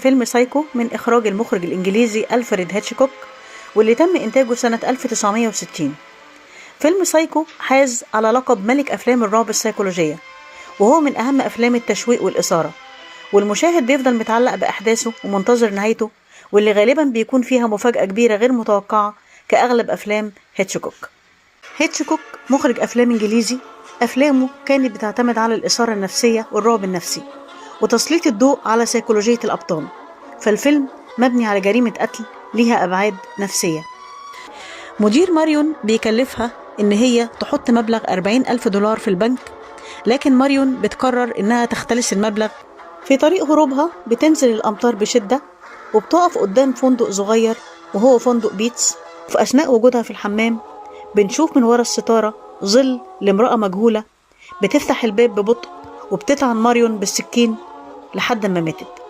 فيلم سايكو من إخراج المخرج الإنجليزي ألفريد هيتشكوك، واللي تم إنتاجه سنة 1960. فيلم سايكو حاز على لقب ملك أفلام الرعب السيكولوجية، وهو من أهم أفلام التشويق والإثارة، والمشاهد بيفضل متعلق بأحداثه ومنتظر نهايته، واللي غالبا بيكون فيها مفاجأة كبيرة غير متوقعة كأغلب أفلام هيتشكوك. هيتشكوك مخرج أفلام إنجليزي، أفلامه كانت بتعتمد على الإثارة النفسية والرعب النفسي وتسليط الضوء على سيكولوجية الأبطال. فالفيلم مبني على جريمة قتل ليها أبعاد نفسية. مدير ماريون بيكلفها إن هي تحط مبلغ 40,000 دولار في البنك، لكن ماريون بتقرر إنها تختلس المبلغ. في طريق هروبها بتنزل الأمطار بشدة وبتقف قدام فندق صغير، وهو فندق بيتس. في أثناء وجودها في الحمام بنشوف من ورا الستارة ظل لامرأة مجهولة بتفتح الباب ببطء وبتطعن ماريون بالسكين لحد ما ماتت.